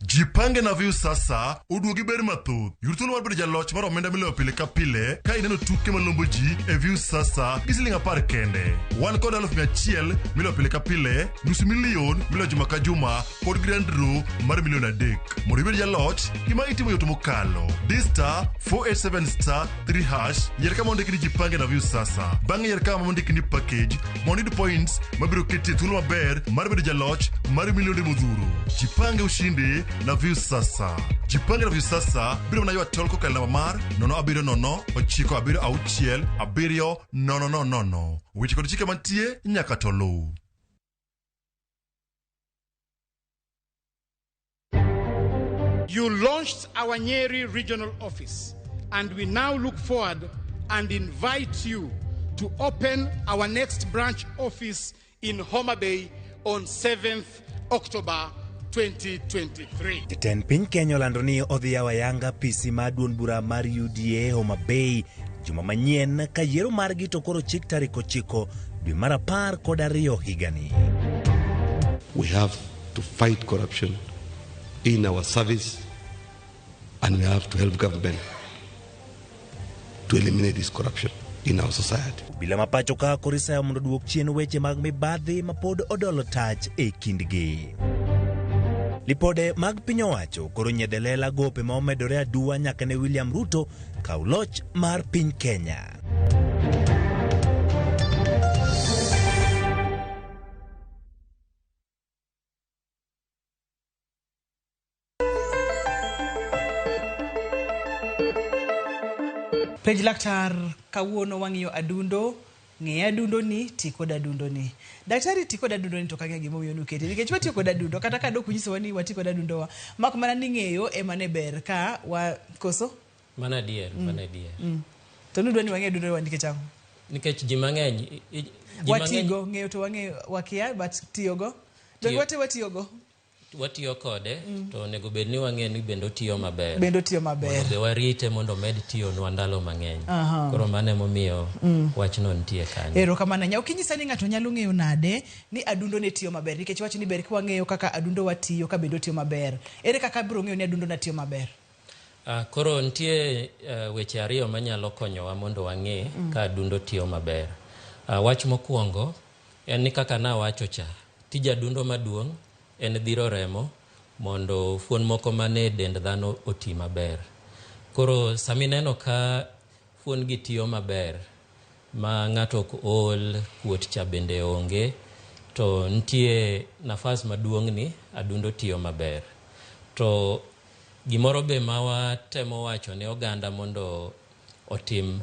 Speaker 3: Jipange na Viu sasa oduogi ber mathoth. Yud thuolo mar bedo jaloch mar omenda miloyo pile ka pile ka ineno tuke malombo ji e Viu sasa gi siling 10 kende. Wan kod 100,000 miloyo pile ka pile, 500,000 miloyo juma ka juma kod grand draw mar 3 milion. Mondo ibed jaloch, gima itimo yot mokalo. Di *487*3# yier kama ondiki ni Jipange na Viu sasa. Bang'e yier kama ondiki ni package mondo iyud points mabiro keti e thuolo maber mar bedo jaloch mar milionde modhuro. Jipange ushindi na Viu sasa. Jipange na Viu sasa biro mana ywa tol kokalo namba mar 070 976 7000. Weche kod chike mantie nyaka to luw.
Speaker 25: You launched our Nyeri regional office, and we now look forward and invite you to open our next branch office in Homa Bay on 7th October 2023.
Speaker 26: Jatend piny Kenya olando ni odhi yawo ayanga PC mar duond bura mar UDA Homa Bay juma manyien ka yiero margi to koro chik tarik 9 dwe mar 12 higani.
Speaker 4: We have to fight corruption in our service and we have to help government to eliminate this corruption in our society.
Speaker 26: Obila ma pacho ka koro isayo mondo oduok chien weche mag mibadhi ma pod odolo tach e kindgi. Lipode mag piny owacho koro nyiedhe lela gope ma omedore aduwa nyaka ne William Ruto kaw loch mar piny Kenya.
Speaker 2: Penj laktar kawuono wang'iyo adundo, ng'i adundo ni, ti kod adundo ni. Daktari ti kod adundo ni to kang'e gimomiyo nukete nikech watiyo kod adundo kata ka dok unyisowa ni wati kod adundowa mak mana ni ng'eyo ema ne ber ka wa koso
Speaker 1: Mano adier, mano adier.
Speaker 2: To nudwa ni wang'e adundo wa nikech ang'o?
Speaker 1: Nikech ji mang'eny ji mang'eny
Speaker 2: Watigo, ng'eyo to wang'eyo wakia but tiyogo. Donge wate watiyogo?
Speaker 1: Watiyo kode to onego bed ni wang'e ni bende otiyo maber.
Speaker 2: Bende otiyo maber.
Speaker 1: Mondo be warite mondo omed tiyonwa ndalo mang'eny. Koro mano emomiyo wachno nitie kanyo.
Speaker 2: Erokamano ahinya. Ok inyisa ni ng'ato nyalo ng'eyo nade ni adundo ne tiyo maber nikech iwacho ni ber ka wang'eyo kaka adundo wa tiyo ka bende otiyo maber. Ere kaka abiro ng'eyo ni adundo na tiyo maber?
Speaker 1: Koro nitie weche ariyo manyalo konyowa mondo wang'e ka adundo tiyo maber. Wach mokwongo en ni kaka nawacho cha, tij adundo maduong' en dhiro remo mondo fuon moko mane dend dhano oti maber. Koro sama ineno ka fuon gi tiyo maber, ma ng'ato ok ol, kuot cha bende onge, to nitie nafas maduong' ni adundo tiyo maber. To gimoro be ma watemo wacho ne oganda mondo otim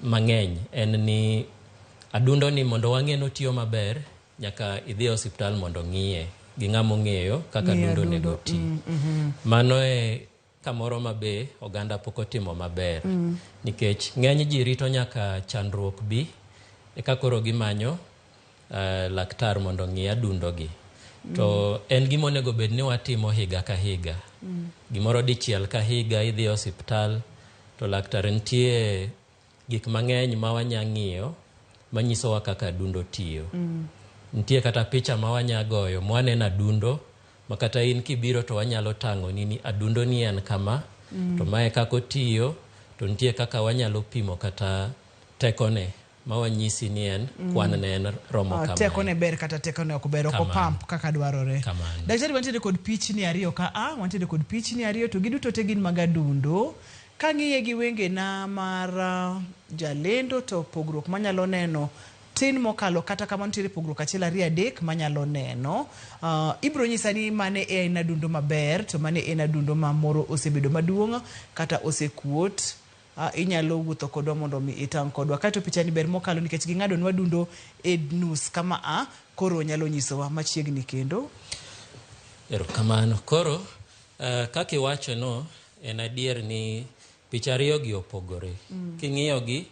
Speaker 1: mang'eny en ni adundo ni mondo wang'e ni otiyo maber, nyaka idhi e osiptal mondo ng'iye gi ng'ama ong'eyo kaka
Speaker 2: Ng'iyo
Speaker 1: adundo onego
Speaker 2: adundo.
Speaker 1: oti. Mano e kamoro ma be oganda pok otimo maber. Nikech ng'eny ji rito nyaka chandruok bi, eka koro gimanyo laktar mondo ong'i adundo gi. To en gima onego bed ni watimo higa ka higa. Gimoro dichiel ka higa idhi e osiptal to laktar nitie gik mang'eny ma wanya ng'iyo manyisowa kaka adundo tiyo. Nitie kata picha ma wanya goyo mwaneno adundo ma kata in kibiro to wanyalo tang'oni ni adundo ni en kama, to mae kaka otiyo, to nitie kaka wanyalo pimo kata tekone ma wanyisi ni en kwan ne en romo kamae.
Speaker 2: Tekone ber kata tekone ok ber, ok
Speaker 1: Kamano.
Speaker 2: opamp kaka dwarore.
Speaker 1: Kamano.
Speaker 2: Daktari wantiere kod pichni ariyo ka a, wantiere kod pichni ariyo to giduto te gin mag adundo. Kang'iye gi wengena mar jalendo to pogruok manyalo neno tin mokalo, kata kamano nitiere pogruok achiel ariyo adek manyalo neno. Ibiro nyisa ni mane en adundo maber to mane en adundo ma moro osebedo maduong' kata osekuot. Inyalo wuotho kodwa mondo mi itang' kodwa. Kaeto pichani ber mokalo nikech ging'adonwa adundo e nus kama a, koro nyalo nyisowa machiegni kendo.
Speaker 1: Erokamano. Koro kaka iwacho no, en adier ni picha ariyo gi opogore. King'iyo gi,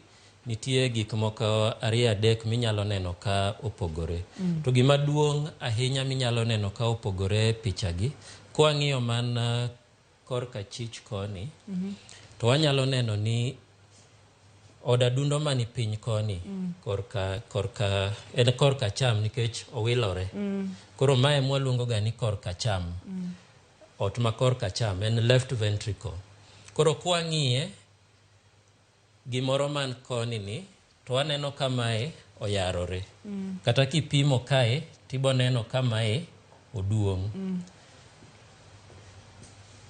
Speaker 1: nitie gik moko ariyo adek minyalo neno ka opogore. To gima duong' ahinya minyalo neno ka opogore e picha gi, kwang'iyo mana korka chich koni, to wanyalo neno ni od adundo mani piny koni, korka en korka cham nikech owilore. Koro mae mwaluongo ga ni korka cham. Ot ma korka cham en left ventricle. Koro kwang'iye gimoro man koni ni, to waneno ka mae oyarore. Kata kipimo kae, tibo neno ka mae oduong'.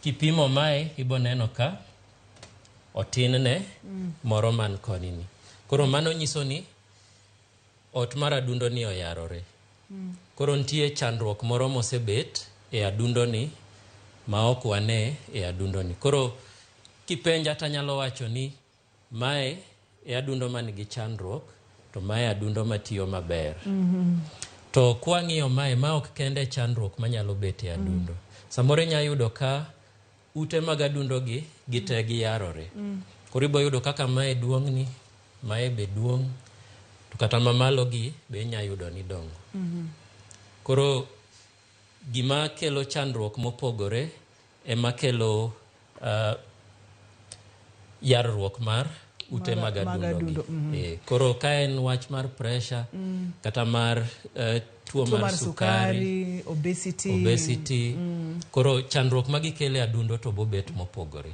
Speaker 1: Kipimo mae, ibo neno ka otin ne moro man koni ni. Koro mano nyiso ni ot mar adundo ni oyarore. Koro nitie chandruok moro mosebet e adundo ni ma ok wane e adundo ni. Koro kipenja tanyalo wacho ni mae e adundo man gi chandruok to mae adundo matiyo maber. To kwang'iyo mae, ma ok kende chandruok manyalo bet e adundo. Samoro inya yudo ka ute mag adundo gi gite giyarore. Koro ibo yudo kaka mae duong' ni, mae be duong', to kata mamalo gi be inya yudo ni dongo. Koro gima kelo chandruok mopogore ema kelo yarruok mar ute mag
Speaker 2: Mag
Speaker 1: adundo gi.
Speaker 2: adundo,
Speaker 1: Eh, koro ka en wach mar pressure kata mar tuo
Speaker 2: Tuo
Speaker 1: mar sukari,
Speaker 2: obesity.
Speaker 1: obesity. Koro chandruok ma gikelo e adundo to bobet mopogore.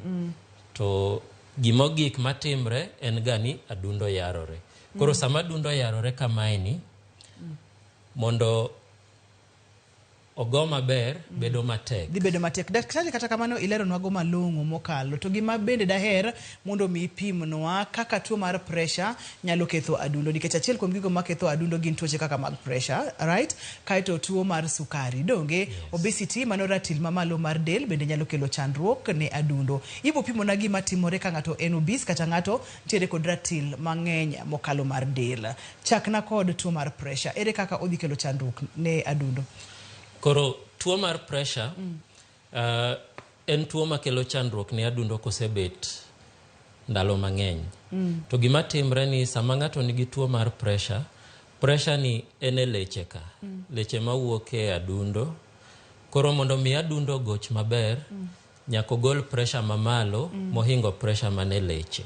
Speaker 1: To gimogik matimre en ga ni adundo yarore. Koro sama adundo yarore kamae ni, mondo ogo maber bedo matek.
Speaker 2: Dhi bedo matek. Daktari, kata kamano ileronwago malong'o mokalo. To gima bende daher mondo mi ipimnwa kaka tuo mar pressure nyalo ketho adundo. Nikech achiel kuom gigo maketho adundo gin tuoche kaka mag pressure, right? Kaeto tuo mar sukari. Donge? Obesity, mano ratil mamalo mar del bende nyalo kelo chandruok ne adundo. Ibo pimona gima timore ka ng'ato en obese kata ng'ato nitiere kod ratil mang'eny mokalo mar del. Chakna kod tuo mar pressure. Ere kaka odhi kelo chandruok ne adundo?
Speaker 1: Koro tuo mar pressure en tuo makelo chandruok ne adundo kosebet ndalo mang'eny. To gima timre ni sama ng'ato nigi tuo mar pressure, pressure ni en e leche ka. Leche mawuok e adundo. Koro mondo mi adundo goch maber, nyaka ogol pressure mamalo mohingo pressure mane leche.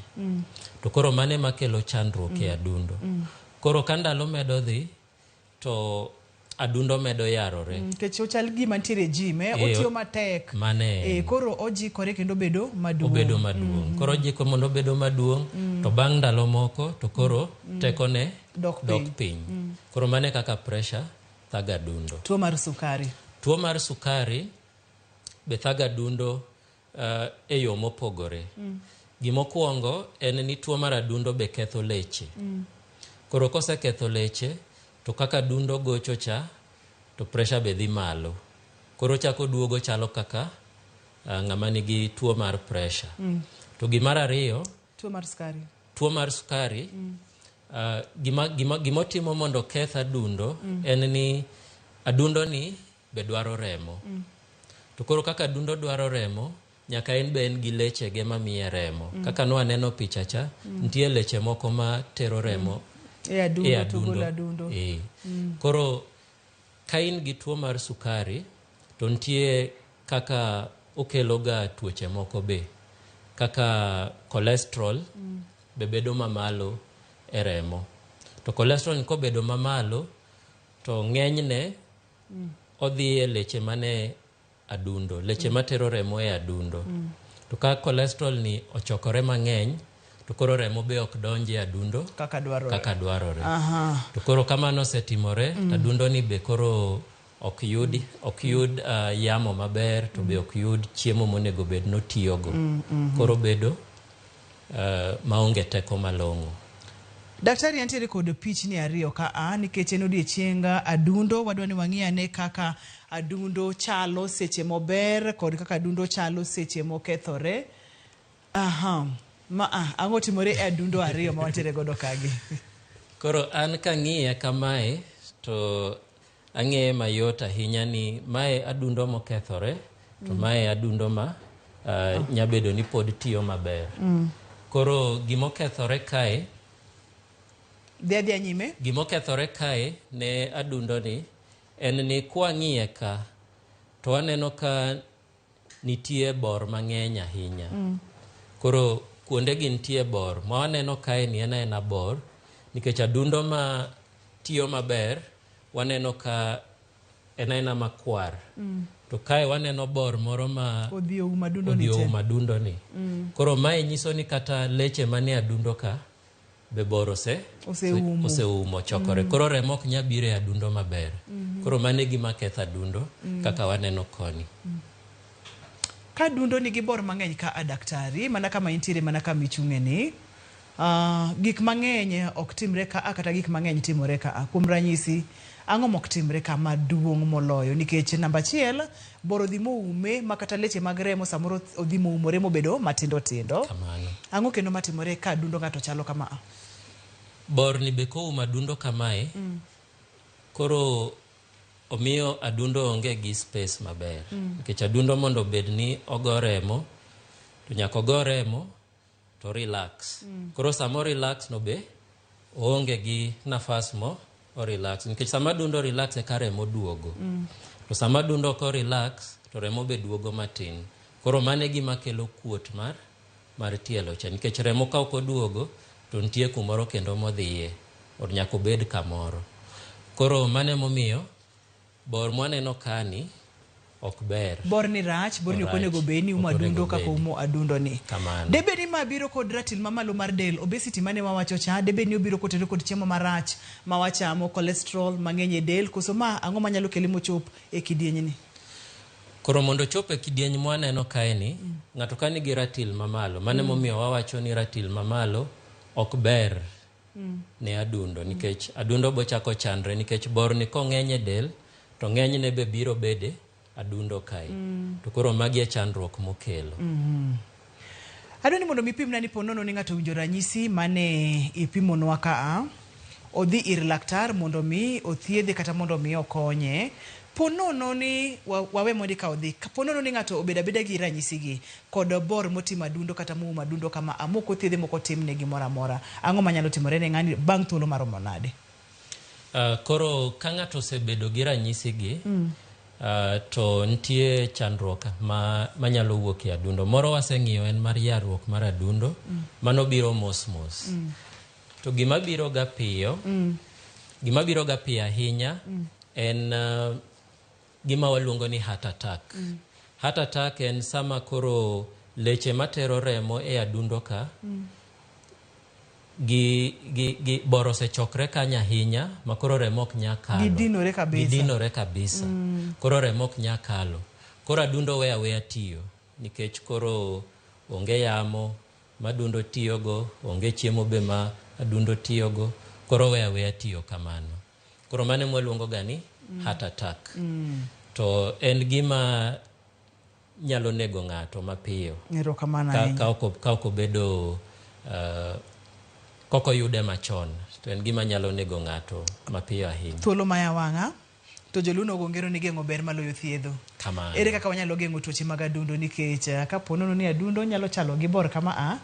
Speaker 1: To koro mane makelo chandruok e adundo. Koro ka ndalo medo dhi, to adundo medo yarore.
Speaker 2: Nikech ochal gima nitiere gym, otiyo matek.
Speaker 1: Mane
Speaker 2: Koro ojikore kendo obedo maduong'.
Speaker 1: Obedo maduong'. Koro ojiko mondo obedo maduong', to bang' ndalo moko to koro tekone
Speaker 2: dok
Speaker 1: dok piny. Koro mane kaka pressure thago adundo.
Speaker 2: Tuo mar sukari.
Speaker 1: Tuo mar sukari be thago adundo e yo mopogore. Gimokwongo en ni tuo mar adundo be ketho leche. Koro koseketho leche, to kaka adundo gocho cha, to pressure be dhi malo. Koro chako duogo chalo kaka ng'ama nigi tuo mar pressure. To gimar ariyo,
Speaker 2: Tuo mar sukari.
Speaker 1: Tuo mar sukari, gimotimo mondo keth adundo en ni adundo ni be dwaro remo. To koro kaka adundo dwaro remo, nyaka en be en gi lechege mamiye remo. Kaka nwaneno picha cha, nitie leche moko ma tero remo
Speaker 2: e adundo,
Speaker 1: e
Speaker 2: to golo
Speaker 1: adundo.
Speaker 2: adundo.
Speaker 1: Koro ka in gi tuo mar sukari, to nitie kaka okelo ga tuoche moko be, kaka cholesterol be bedo mamalo e remo. To cholesterol kobedo mamalo, to ng'enyne odhi e leche mane adundo, leche matero remo e adundo. To ka cholesterol ni ochokore mang'eny, to koro remo be ok donj e adundo
Speaker 2: kaka dwarore.
Speaker 1: Kaka dwarore. To koro kamano osetimore, to adundo ni be koro ok yud yamo maber, to be ok yud chiemo monego bed notiyogo. Koro bedo maonge teko malong'o.
Speaker 2: Daktari, antiere kod pichni ariyo ka a nikech en odiechieng adundo, wadwa ni wang'i ane kaka adundo chalo seche mober kod kaka adundo chalo seche mokethore. Aha, ma ang'o timore e adundo ariyo ma wantiere godo kagi?
Speaker 1: Koro an kang'iye kamae to ang'eye mayot ahinya ni mae adundo mokethore to mae adundo ma nyabedo ni pod tiyo maber. Koro gimokethore kae,
Speaker 2: Dhi adhiya nyime.
Speaker 1: Gimokethore kae ne adundo ni en ni kwang'iye ka to waneno ka nitie bor mang'eny ahinya. Koro kuonde gi nitie bor ma waneno kae ni en aena bor nikech adundo ma tiyo maber waneno ka en aena makwar. To kae waneno bor moro ma
Speaker 2: odhi oumo adundo ni
Speaker 1: odhi
Speaker 2: te.
Speaker 1: oumo adundo ni. Koro mae nyiso ni kata leche manie adundo ka be bor
Speaker 2: Oseumo.
Speaker 1: oseumo chokore. Koro remo ok nyal biro e adundo maber. Koro mano e gima ketho adundo kaka waneno koni.
Speaker 2: Ka adundo nigi bor mang'eny ka a daktari, mana kama intiere, mana kama ichung'e ni, gik mang'eny ok timre ka a kata gik mang'eny timore ka a. Kuom ranyisi, ang'o mok timre ka maduong' moloyo? Nikech namba achiel, bor odhi moume ma kata leche mag remo samoro odhi moumore mobedo matindo tindo.
Speaker 1: Kamano.
Speaker 2: Ang'o kendo matimore ka adundo ng'ato chalo kama a?
Speaker 1: Bor ni be koumo adundo kamae, koro omiyo adundo onge gi space maber. Nikech adundo mondo obed ni ogo remo, to nyaka ogo remo to relax. Koro sama o relax no be oonge gi nafas mo o relax. Nikech sama adundo relax eka remo duogo. To sama adundo ok o relax to remo be duogo matin. Koro mano e gima kelo kuot mar mar tielo cha nikech remo ka ok oduogo to nitie kumoro kendo modhiye nyaka obed kamoro. Koro mano emomiyo bor mwaneno kani ok ber.
Speaker 2: Bor ni rach, bor ni ok onego bed ni umo adundo kaka umo adundo ni.
Speaker 1: Kamano.
Speaker 2: Debed ni ma biro kod ratil mamalo mar del, obesity mane wawacho cha, debed ni obiro kotenore kod chiemo marach ma wachamo, cholesterol mang'eny e del, koso ma ang'o manyalo kele mochop e kidieny ni?
Speaker 1: Koro mondo ochop e kidieny mwaneno kae ni, ng'ato ka nigi ratil mamalo, mano emomiyo wawacho ni ratil mamalo ok ber ne adundo nikech adundo bochako chandre nikech borni kong'eny e del to ng'enyne be biro bede adundo kae. To koro magi e chandruok mokelo.
Speaker 2: Adwa ni mondo mipimna ni ponono ni ng'ato owinjo ranyisi mane ipimonwa ka odhi ir laktar mondo mi othiedhe kata mondo mi okonye. Ponono ni wawe mondi ka odhi. Ponono ni ng'ato obedo abeda gi ranyisi gi kod bor motimo adundo kata moumo adundo kama mok othiedhe mok otimne gimoro amora. Ang'o manyalo timore ne ng'ani bang' thuolo maromo nade?
Speaker 1: Koro ka ng'ato osebedo gi ranyisi gi, to nitie chandruok manyalo wuok e adundo. Moro waseng'iyo en mar yarruok mar adundo, mano biro mos mos. To gima biro ga piyo, gima biro ga piyo ahinya en gima waluongo ni heart attack. Heart attack en sama koro leche matero remo e adundo ka gi bor osechokre kanyo ahinya ma koro remo ok nyal kalo.
Speaker 2: Gidinore kabisa.
Speaker 1: Gidinore kabisa. Koro remo ok nyal kalo. Koro adundo weyo aweya tiyo nikech koro onge yamo ma adundo tiyogo, onge chiemo be ma adundo tiyogo, koro weyo aweya tiyo kamano. Koro mano ema waluongo ga ni heart attack. To en gima nyalo nego ng'ato mapiyo.
Speaker 2: Erokamano ahinya.
Speaker 1: Ka ok obedo kok oyude machon to en gima nyalo nego ng'ato mapiyo ahinya.
Speaker 2: Thuolo maya wang'a to joluo nogo ngero ni geng'o ber maloyo thiedho.
Speaker 1: Kamano.
Speaker 2: Ere kaka wanyalo geng'o tuoche mag adundo nikech kapo nono ni adundo nyalo chalo gi bor kama a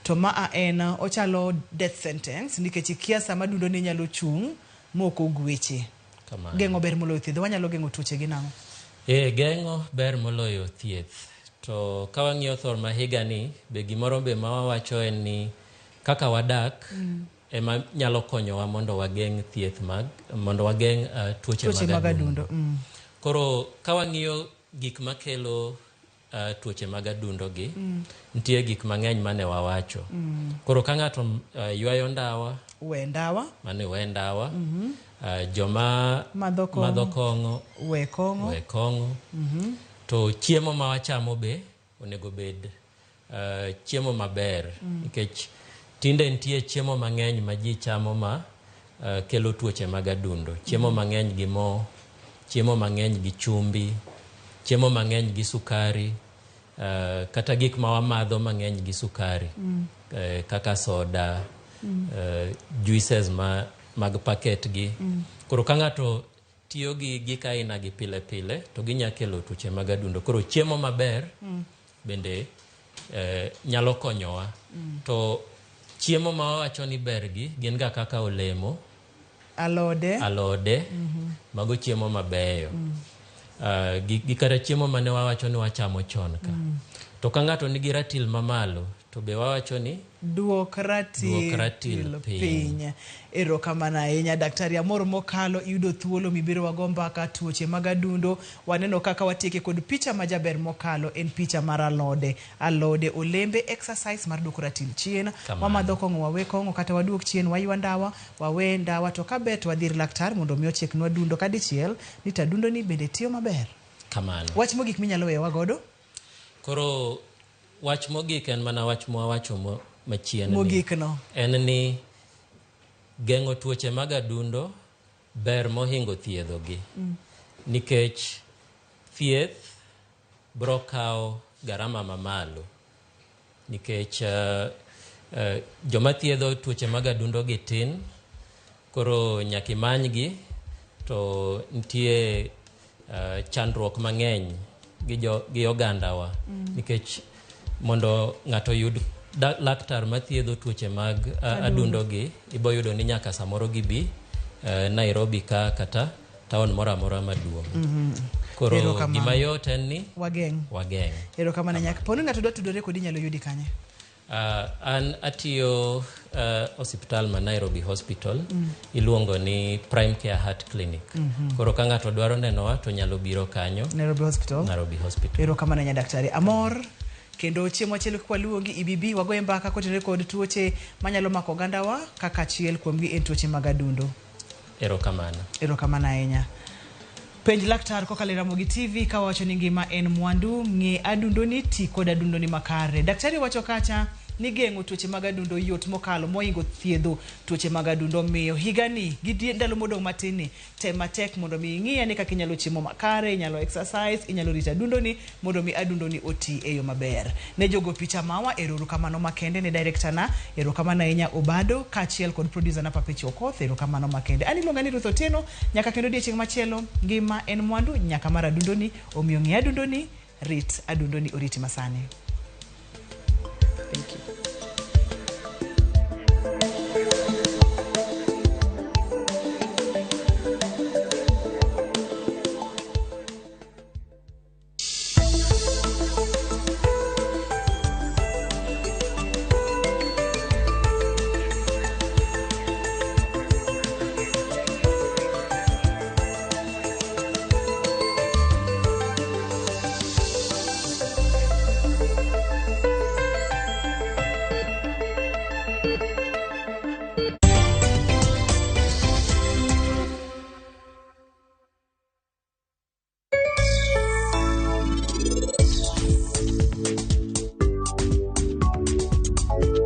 Speaker 2: to ma a en ochalo death sentence nikech ikia sama adundo ni nyalo chung' mok ogweche.
Speaker 1: Kamano.
Speaker 2: Geng'o ber moloyo thiedho. Wanyalo geng'o tuoche gi nang'o?
Speaker 1: Geng'o ber moloyo thieth. To ka wang'iyo thor ma higani, be gimoro be ma wawacho en ni kaka wadak ema nyalo konyowa mondo wageng' thieth mag mondo wageng' tuoche mag adundo. Koro ka wang'iyo gik makelo tuoche mag adundo gi, nitie gik mang'eny mane wawacho. Koro ka ng'ato ywayo ndawa,
Speaker 2: we ndawa,
Speaker 1: mane we ndawa, joma
Speaker 2: madho
Speaker 1: kong'o,
Speaker 2: we kong'o,
Speaker 1: we kong'o. To chiemo ma wachamo be onego bed chiemo maber nikech tinde nitie chiemo mang'eny ma ji chamo ma kelo tuoche mag adundo. Chiemo mang'eny gi mo, chiemo mang'eny gi chumbi, chiemo mang'eny gi sukari, kata gik ma wamadho mang'eny gi sukari, kaka soda, juices mag paket gi. Koro ka ng'ato tiyo gi gik aina gi pile pile to ginya kelo tuoche mag adundo. Koro chiemo maber bende nyalo konyowa. To chiemo ma wawacho ni ber gi gin ga kaka olemo, alode, mago chiemo mabeyo. Gi kata chiemo mane wawacho ni wachamo chon ka. To ka ng'ato nigi ratil mamalo to be wawacho ni
Speaker 2: duok ratil piny. Erokamano ahinya daktari. Amor mokalo iyudo thuolo mibiro wago mbaka tuoche mag adundo. Waneno kaka watieke kod picha majaber mokalo en picha mar alode. Alode, olembe, exercise mar duoko ratil chien. Wamadho kong'o, wawe kong'o kata waduok chien, waywa ndawa, wawe ndawa. To kaber to wadhi ir laktar mondo mi ocheknwa adundo kadichiel ni to adundo ni bende tiyo maber.
Speaker 1: Kamano.
Speaker 2: Wach mogik minyalo weyowa godo?
Speaker 1: Koro wach mogik en mana wach mwawacho machien ni.
Speaker 2: Mogik no.
Speaker 1: En ni geng'o tuoche mag adundo ber mohingo thiedho gi. Nikech thieth bro kawo garama mamalo. Nikech joma thiedho tuoche mag adundo gi tin, koro nyaka imany gi, to nitie chandruok mang'eny gi ogandawa. Nikech mondo ng'ato oyud laktar mathiedho tuoche mag adundo gi, ibo yudo ni nyaka samoro gibi Nairobi ka kata town moro amora maduong'. Koro gima yot en ni
Speaker 2: wageng'.
Speaker 1: Wageng'.
Speaker 2: Erokamano nyaka. Poni ng'ato dwa tudore kodi nyalo yudi kanye?
Speaker 1: An atiyo osiptal ma Nairobi Hospital. Iluongo ni Prime Care Heart Clinic. Koro ka ng'ato dwaro nenowa to nyalo biro kanyo.
Speaker 2: Nairobi Hospital.
Speaker 1: Nairobi Hospital.
Speaker 2: Erokamano ahinya daktari. Amor kendo chieng' machielo kik waluongi ibi wagoye mbaka kotenore kod tuoche manyalo mako ogandawa kaka achiel kuomgi en tuoche mag adundo.
Speaker 1: Erokamano.
Speaker 2: Erokamano ahinya. Penj laktar kokalo e Ramogi TV kawacho ni ngima en mwandu, ng'e adundoni, ti kod adundoni makare. Daktari wacho kacha ni geng'o tuoche mag adundo yot mokalo mohingo thiedho tuoche mag adundo. Omiyo higani gi ndalo modong' matin ni, tem matek mondo mi ing'i ane kaka inyalo chiemo makare, inyalo exercise, inyalo rito adundoni mondo mi adundoni oti e yo maber. Ne jogo picha mawa, erokamano makende ne director na, erokamano ahinya Obado, kaachiel kod producer na Papechi Okoth, erokamano makende. An iluonga ni Ruth Otieno, nyaka kendo odiechieng' machielo, ngima en mwandu nyaka mar adundoni, omiyo ng'i adundoni, rit adundoni oriti masani.